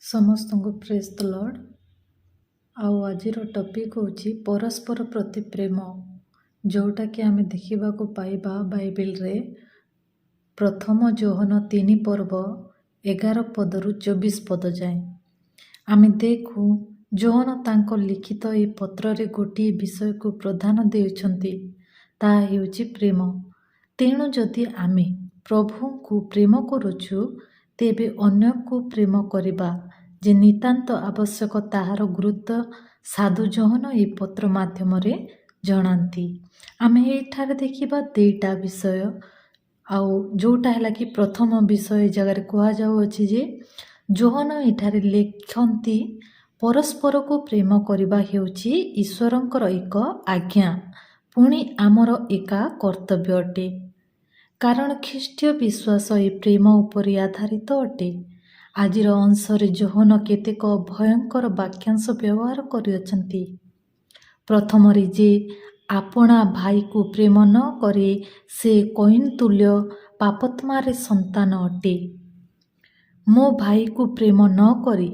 ସମସ୍ତଙ୍କୁ ପ୍ରେଜ୍ ଦ ଲର୍ଡ଼। ଆଉ ଆଜିର ଟପିକ୍ ହେଉଛି ପରସ୍ପର ପ୍ରତି ପ୍ରେମ, ଯେଉଁଟାକି ଆମେ ଦେଖିବାକୁ ପାଇବା ବାଇବେଲରେ ପ୍ରଥମ ଯୋହନ 3 ପର୍ବ 11 ପଦରୁ 24 ପଦ ଯାଏଁ। ଆମେ ଦେଖୁ, ଯୋହନ ତାଙ୍କ ଲିଖିତ ଏହି ପତ୍ରରେ ଗୋଟିଏ ବିଷୟକୁ ପ୍ରାଧାନ୍ୟ ଦେଉଛନ୍ତି, ତାହା ହେଉଛି ପ୍ରେମ। ତେଣୁ ଯଦି ଆମେ ପ୍ରଭୁଙ୍କୁ ପ୍ରେମ କରୁଛୁ, ତେବେ ଅନ୍ୟକୁ ପ୍ରେମ କରିବା ଯେ ନିତାନ୍ତ ଆବଶ୍ୟକ, ତାହାର ଗୁରୁତ୍ୱ ସାଧୁ ଯୋହନ ଏହି ପତ୍ର ମାଧ୍ୟମରେ ଜଣାନ୍ତି। ଆମେ ଏଇଠାରେ ଦେଖିବା ଦୁଇଟା ବିଷୟ। ଆଉ ଯେଉଁଟା ହେଲା କି ପ୍ରଥମ ବିଷୟ ଏ ଜାଗାରେ କୁହାଯାଉଅଛି ଯେ ଯୋହନ ଏଠାରେ ଲେଖନ୍ତି, ପରସ୍ପରକୁ ପ୍ରେମ କରିବା ହେଉଛି ଈଶ୍ୱରଙ୍କର ଏକ ଆଜ୍ଞା, ପୁଣି ଆମର ଏକା କର୍ତ୍ତବ୍ୟ ଅଟେ। କାରଣ ଖ୍ରୀଷ୍ଟୀୟ ବିଶ୍ୱାସ ଏହି ପ୍ରେମ ଉପରେ ଆଧାରିତ ଅଟେ। ଆଜିର ଅଂଶରେ ଯୋହନ କେତେକ ଭୟଙ୍କର ବାକ୍ୟାଂଶ ବ୍ୟବହାର କରିଅଛନ୍ତି। ପ୍ରଥମରେ, ଯେ ଆପଣା ଭାଇକୁ ପ୍ରେମ ନ କରେ, ସେ କୟିନ ତୁଲ୍ୟ ପାପାତ୍ମାର ସନ୍ତାନ ଅଟେ। ମୋ ଭାଇକୁ ପ୍ରେମ ନ କରି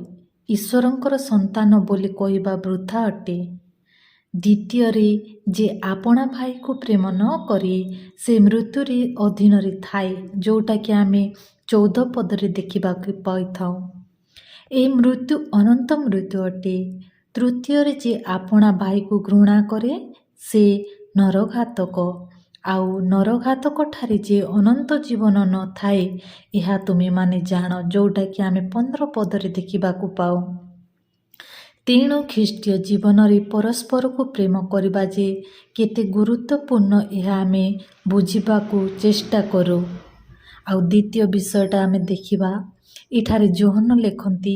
ଈଶ୍ୱରଙ୍କର ସନ୍ତାନ ବୋଲି କହିବା ବୃଥା ଅଟେ। ଦ୍ୱିତୀୟରେ, ଯେ ଆପଣା ଭାଇକୁ ପ୍ରେମ ନ କରେ, ସେ ମୃତ୍ୟୁର ଅଧୀନରେ ଥାଏ, ଯେଉଁଟାକି ଆମେ 14 ପଦରେ ଦେଖିବାକୁ ପାଇଥାଉ। ଏହି ମୃତ୍ୟୁ ଅନନ୍ତ ମୃତ୍ୟୁ ଅଟେ। ତୃତୀୟରେ, ଯେ ଆପଣା ଭାଇକୁ ଘୃଣା କରେ, ସେ ନରଘାତକ, ଆଉ ନରଘାତକ ଠାରେ ଯେ ଅନନ୍ତ ଜୀବନ ନଥାଏ, ଏହା ତୁମେମାନେ ଜାଣ, ଯେଉଁଟାକି ଆମେ 15 ପଦରେ ଦେଖିବାକୁ ପାଉ। ତେଣୁ ଖ୍ରୀଷ୍ଟୀୟ ଜୀବନରେ ପରସ୍ପରକୁ ପ୍ରେମ କରିବା ଯେ କେତେ ଗୁରୁତ୍ୱପୂର୍ଣ୍ଣ, ଏହା ଆମେ ବୁଝିବାକୁ ଚେଷ୍ଟା କରୁ। ଆଉ ଦ୍ୱିତୀୟ ବିଷୟଟା ଆମେ ଦେଖିବା। ଏଠାରେ ଯୋହନ ଲେଖନ୍ତି,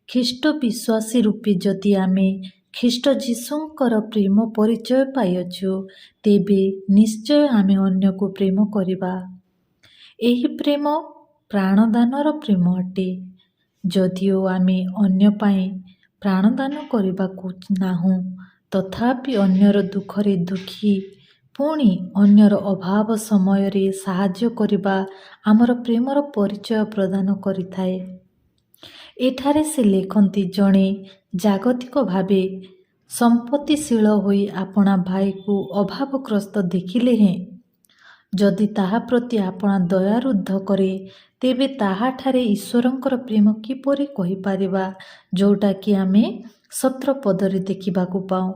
ଖ୍ରୀଷ୍ଟ ବିଶ୍ୱାସୀ ରୂପେ ଯଦି ଆମେ ଖ୍ରୀଷ୍ଟ ଯୀଶୁଙ୍କର ପ୍ରେମ ପରିଚୟ ପାଇଅଛୁ, ତେବେ ନିଶ୍ଚୟ ଆମେ ଅନ୍ୟକୁ ପ୍ରେମ କରିବା। ଏହି ପ୍ରେମ ପ୍ରାଣଦାନର ପ୍ରେମ ଅଟେ। ଯଦିଓ ଆମେ ଅନ୍ୟ ପାଇଁ ପ୍ରାଣଦାନ କରିବାକୁ ନାହୁଁ, ତଥାପି ଅନ୍ୟର ଦୁଃଖରେ ଦୁଃଖୀ, ପୁଣି ଅନ୍ୟର ଅଭାବ ସମୟରେ ସାହାଯ୍ୟ କରିବା ଆମର ପ୍ରେମର ପରିଚୟ ପ୍ରଦାନ କରିଥାଏ। ଏଠାରେ ସେ ଲେଖନ୍ତି, ଜଣେ ଜାଗତିକ ଭାବେ ସମ୍ପତ୍ତିଶୀଳ ହୋଇ ଆପଣା ଭାଇକୁ ଅଭାବଗ୍ରସ୍ତ ଦେଖିଲେ ହେଁ ଯଦି ତାହା ପ୍ରତି ଆପଣା ଦୟା ରୁଦ୍ଧ କରେ, ତେବେ ତାହାଠାରେ ଈଶ୍ୱରଙ୍କର ପ୍ରେମ କିପରି କହିପାରିବା, ଯେଉଁଟାକି ଆମେ 17 ପଦରେ ଦେଖିବାକୁ ପାଉ।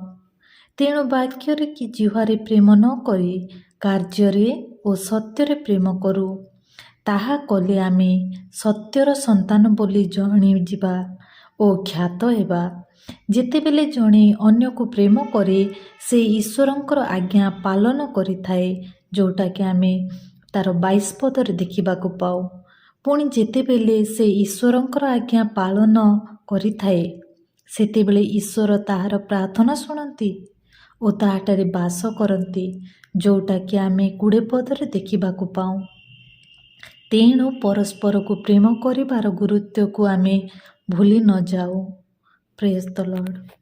ତେଣୁ ବାକ୍ୟରେ କି ଜିହ୍ୱାରେ ପ୍ରେମ ନ କରି କାର୍ଯ୍ୟରେ ଓ ସତ୍ୟରେ ପ୍ରେମ କରୁ। ତାହା କଲେ ଆମେ ସତ୍ୟର ସନ୍ତାନ ବୋଲି ଜଣିଯିବା ଓ ଖ୍ୟାତ ହେବା। ଯେତେବେଳେ ଜଣେ ଅନ୍ୟକୁ ପ୍ରେମ କରେ, ସେ ଈଶ୍ୱରଙ୍କର ଆଜ୍ଞା ପାଳନ କରିଥାଏ, ଯେଉଁଟାକି ଆମେ ତାର 22 ପଦରେ ଦେଖିବାକୁ ପାଉ। ପୁଣି ଯେତେବେଳେ ସେ ଈଶ୍ୱରଙ୍କର ଆଜ୍ଞା ପାଳନ କରିଥାଏ, ସେତେବେଳେ ଈଶ୍ୱର ତାହାର ପ୍ରାର୍ଥନା ଶୁଣନ୍ତି ଓ ତାହାଠାରେ ବାସ କରନ୍ତି, ଯେଉଁଟାକି ଆମେ 20 ପଦରେ ଦେଖିବାକୁ ପାଉ। ତେଣୁ ପରସ୍ପରକୁ ପ୍ରେମ କରିବାର ଗୁରୁତ୍ୱକୁ ଆମେ ଭୁଲି ନ ଯାଉ। Praise the Lord.